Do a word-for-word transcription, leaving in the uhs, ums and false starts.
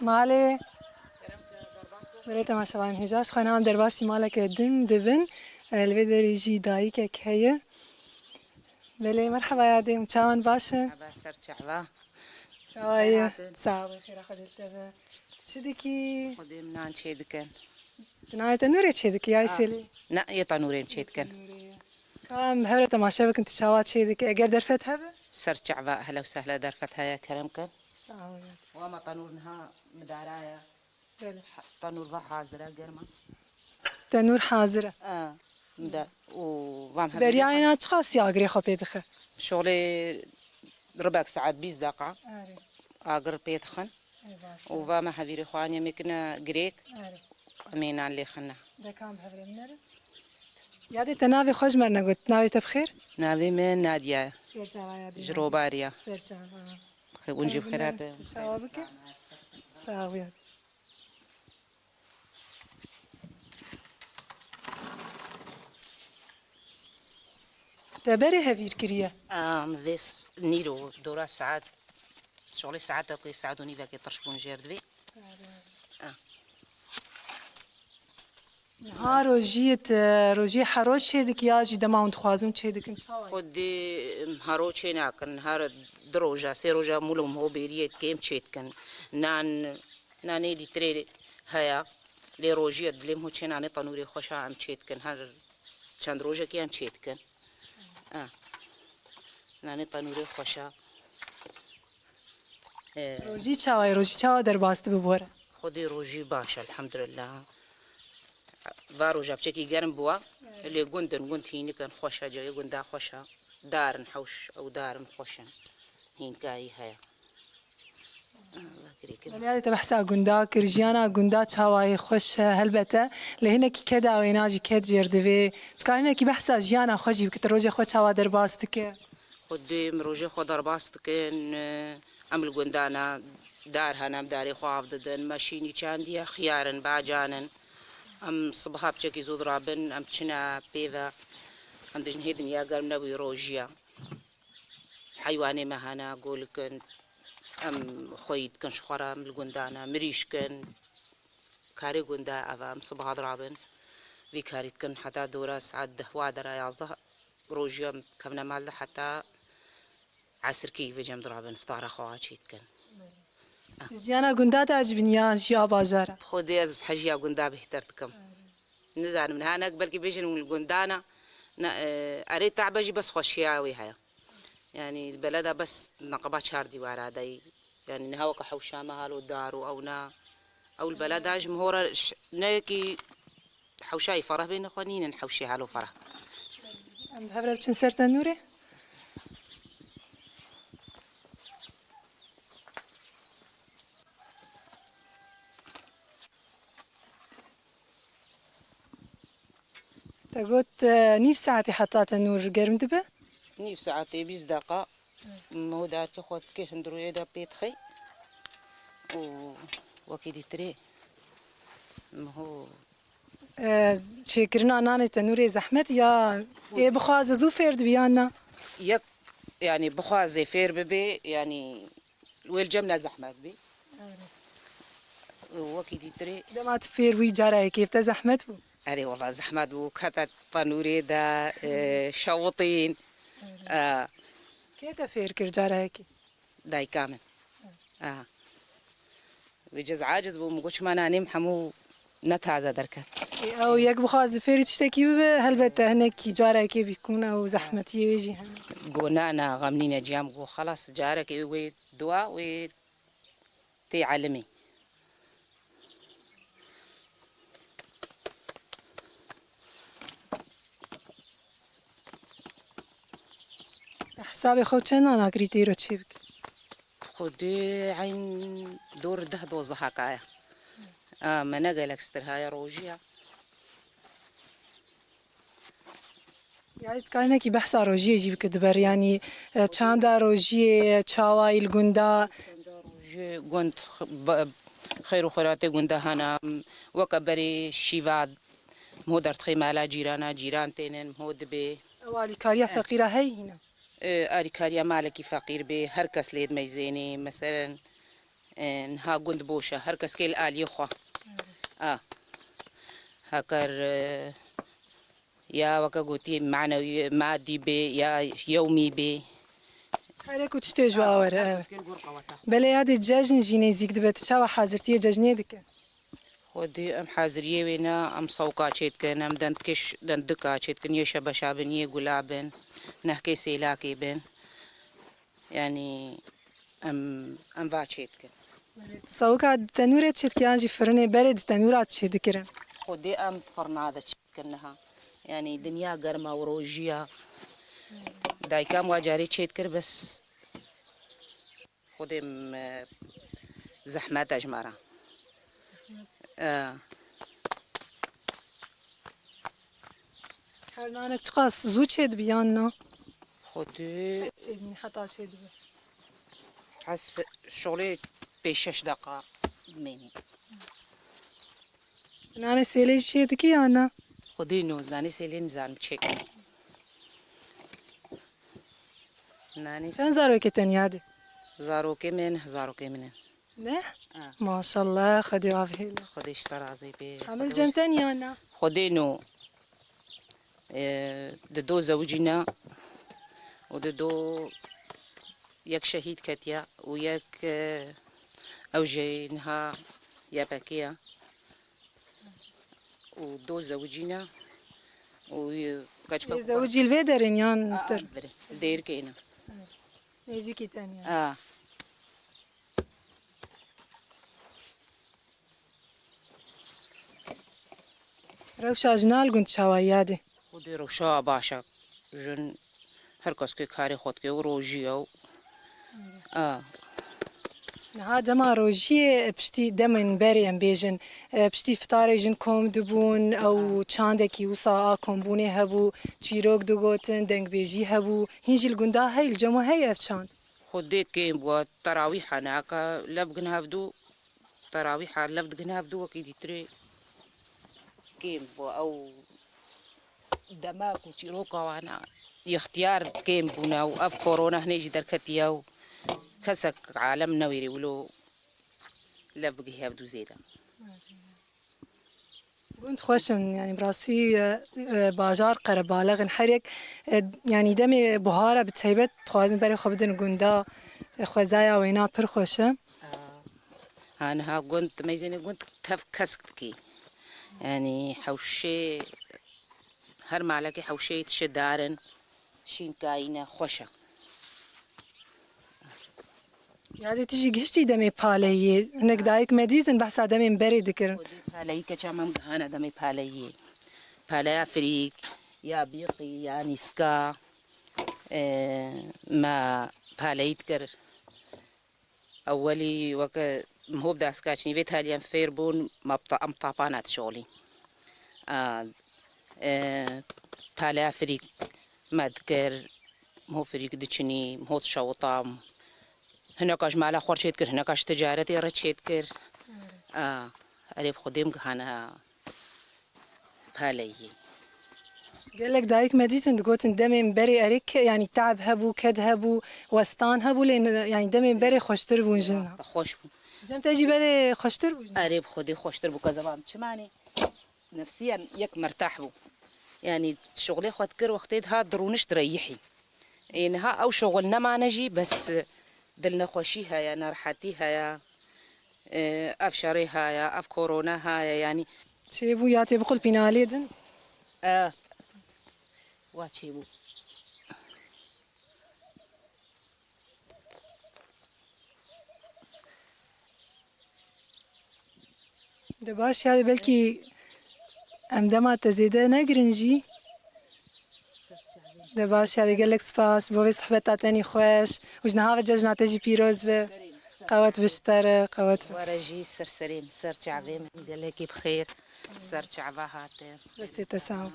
Malê. Belê temaşevanên hêja, ji xwe niha em derbasî maleke din dibin. E, li vê derê jî dayikek heye. Belê, merheba yadê, çawan baş in? Merheba, ser çava. Çawa ye? Xêr hatin. Sağ ol, xêra Xwedê li te be. Tu çi dikî? Xwedê min nan çê dikin. Di navê tenûrê çê dikî, ya selî? Ne, yê tenûrê em çê dikin. Tenûrê. Ka em bi hev re temaşe bikin, tu çawa çê dikî? Eger derfet hebe? Ser çava, ehla û sehla, derfet heye, kerem kin. Sağ ol. Wa me tenûr niha midara ye. Belê. Ha, tenûr va hazir e, germ e. Tenûr hazir e. E, mide. Û vam hebe. Beriya îna çiqas agirê xwe pê dixe? Şolê ribek saet bîst deqa. Erê. Agir pê dixin. Ê, baş e. Û va me hevîrê xwe aniye, me kine girêk. Erê. Em ê nan lê xine. De kam bi hev re minerin? Yadê, te navê xwe ji me re negot. Navê te bi xêr? Navê me Nadiya ye. Ser çava yadê. Ji Robarî ye. Ser çava. Xê, hûn jî bi xêr hatin. Çawa bike? Sağ ol yadê. Te berê hevîr kiriye? Em vê s-, nîro dora saet, şolê saeta ku saet û nîvekê tirş bûn jêr divê. Erê. Ah. Niha rojiyê te, rojiyê hero çê dikî ya jî dema hûn dixwazin çê dikin, çawa ye? Xwedê, em, hero çê nakin, her du roja, sê roja mûl û miho bêriyê dikêm çê dikin. Nan Nanê lîtrê heye, lê rojî ye, dilê min çê nanê tenûrê xweş a, em çê dikin. Her çend rojekê em çê dikin. Ah. Nanê tenûrê xweş a. Ee, Rojî çawa ye? Rojî çawa derbas dibe bi we re? Xwedê rojî baş e, elhamdulillah. Va roja piçekî germ bûa, lê gund in, gund hînik in, xweş e, cewê gunda xweş e. Dar in hewş, ew dar in xweş in. Hînkayî heye. Allah kirê kir. Belê, yadê te behsa gunda kir, jiyana gunda çawa ye, xweş e, helbet e. Lê hinekî keda wêna jî ked jêr divê. Tu karî hinekî behsa jiyana xwe jî bikî, tu rojê xwe çawa derbas dike? Xwedê em rojê xwe derbas dikin, em li gundana dar hene, em darê xwe av didin, meşînî çandiye, xiyar in, bacan in. Em sibiha piçekî zû dirabin, em çine pê ve, em dijin hê dinya germ nebûyî rojiya. Heywanê me hene, golik in, em xweyî dikin ji xwe re, em li gunda ne, mirîşk in. Karê gunda ev e, em sibiha dirabin, vî karî dikin heta dora saet deh wa dera yazdeh rojî em kevne mal de heta esirkî vê cem dirabin, iftara xwe çê dikin. Jiyana gunda te ecibîn ya jiya bajara? Xwedê ez hejiya gunda bêhtir dikim. Nizanim, niha nek belkî bêjin hûn li gundana, ne, e, erê tabe jî bes xweşiya wê heye. Yanî li beleda bes neqeba çar dîwara de yî. Yanî niha weke hewşa me halo dar û ew na. Ew li beleda ji min hora ş-, ne yekî hewşayî fereh bêne xwe nînin hewşê halo fereh. Em bi hev re biçin ser tenûrê. Te got, e, nîv saetê heta tenûr germ dibe? Nîv saetê, bîst deqa. Miho darkê xwe dikê hundirûyê de pê dixê û wekî dîtirê miho. E, çêkirina nanê tenûrê zehmet ya ê bixwaze zû fêr dibe yan na? Yek, yanî bixwaze fêr bibe, yanî wê li cem ne zehmet bî. Erê. Wekî dîtirê. Dema tu fêr bûyî cara yekê te zehmet bû? Erê, wela zehmet bû. Kete tenûrê de, e, şewitîn. Erê. E. Kê te fêr kir cara yekê? Dayika min. Erê. E. Wê cez aciz bû, min got, çima nanê min hemû ne taze derket. Ê, ew yek bixwaze fêrî tiştekî bibe, helbet te hinekî carekê bîkûn ew zehmetiyê wê jî hene. Go, na, na, xem nîne ciya min, go, xelas, carekê wê dua, wê tê elimî. Hesabê xwe çend nana kirî tê îro çê bike? Xwedê eyn dor deh dozdeh haka ye. A, me ne gelek stir haya rojî ya. Ya, tu karî hinekî behsa rojiyê jî bike diber, yanî, e, çanda rojiyê, çawayî li gunda. Çanda rojiyê gund, be-, xeyr û xeratê gunda hene, weke berê şîva, mo derdixê mala cîrana, cîran tênin, mo dibê. Ew alîkariya feqîra heyî hîna? E, alîkariya malekî feqîr bê, her kes lê dimeyzênê, meselen, E, niha gund boş e, her kes kê li aliyê xwe. A. Heker, e, ya weke gotî manewî, madî bê, ya yewmî bê. Her yek û tiştê ji wa were, her kes kê li gor qeweta xwe. Belê yadê cejn jî nêzîk dibe, tu çawa hazirtiyê cejnê dike? Xwedê em haziriyê wê ne, em sewka çêdikin, em dendkiş, dendika çêdikin, yê şebeşa bin, yê gula bin, nehkê sêlakê bin. Yanî em, em va çêdikin. Sewka di tenûrê çêdikir yan jî firinê berê di tenûra çêdikirin? Xwedê em firna de çêdikin niha. Yanî dinya germa û rojiya. Dayika min wa carê çêdikir bes Xwedê me zehmet e ji me re. E. Her nanek çiqas zû çêdibi yan na? Xwedê. Çiqas têdibî heta çêdibi? Hes şolê pêş şeş deqa dimênî. Nanê sêlê jî çêdikî yan na? Xwedê no, nanê sêlê nizanim çêkim. Nanê Çend zarokê tenya dê? Zarokê min, zarokê min in. Ne? Ha. Maşallah, Xwedê avhêle. Xwedê ji te razî bê. Hemil cem tenya na? Xwedê no. E, di do zewicîne û di do yek şehîd ketiye û yek, e, ew jî niha Y P G ye. û do zewicîne û, e, keçika Lê zewicî li vê derê in yan ji der? Dêrikê ne. Nêzîkî tenya. A. Rewşa jina li gund çawa yadê? Xwedê rewşa baş e. Jin her kes kê karê xwe dike û rojî ye û, a. Niha dema rojiyê, piştî demên berê em bêjin, e, piştî fitarê jin kom dibûn, ew çandekî wisa a kombûnê hebû, çîrok digotin, dengbêjî hebû. Hîn jî li gunda hey, li cem we hey ev çand? Xwedê kêm bû, terawîha naka, lev bigin hevdû, terawîha lev digin hevdû wekî dîtirê kêm bû. Ew demek û çîroka wana ixtiyar kêm bûne û ev korona hinê jî derketiye û kesek alem newêrê wilo lev bigihê hevdû zêde. Gund xweş in, yanî bi rastî, e, e, bajar qerebalix in. Her yek, e, yanî demê buhara bi taybet dixwazin berê xwe bidin gunda, e, xwezaya wêna pir xweş e. Ha, niha gund, meyzênê gund tev kesk dikî. Yanî hewşê, her malekê hewşeyê dişe darin, şînkayî ne, xweş e. Yadê tu jî gihiştî demê paleyiyê. Hinek dayik me dîtin behsa demên berê dikirin. Xwedê paleyî keça me em gihana demê paleyiyê. Paleya firîk, ya bîqî, ya nîska, e, me paleyî dikir. Ewwelî weke min hov dest kaçîn vê talî em fêr bûn, me bi ta-, em tapana dişolî. A, e, paleya firîk me dikir, min hov firîk diçinî, min hov dişewita. Hineka ji mala xwe re çêdikir, hineka ji ticaretê re çêdikir. A, erê bi Xwedê em gihane. Paleyî. Gelek dayik me dîtin digotin demên berê erê ke-, yanî te'b hebû, ked hebû, westan hebû, lê ne-, yanî demên berê xweştir bûn jin. Rast e, xweş bû. Cem te jî berê xweştir bû jin? Erê bi Xwedê xweştir bû, ke zevam çimanê. Nefsiyen yek mertah bû. Yanî şixulê xwe dikir wextê dihat dirûniş direyihî. Ê niha ew şixul nemane jî bes dilnexweşî heye, nerehetî heye. Ev şerê haya, ev korona haya, yanî. Çêbû ya tê biqulpîne alê din? E, wa çêbû. De baş ya, belkî em dema te zêde negirin jî. De baş ya, gelek spas bo vê sohbeta tenî xweş û ji niha ve cejna te jî pîroz be. Qewet bi ji te re, qewet bi. Were jî ser serê min, ser çavê min, gelekî bi xêr, ser çava hate. Destê te sağ ol.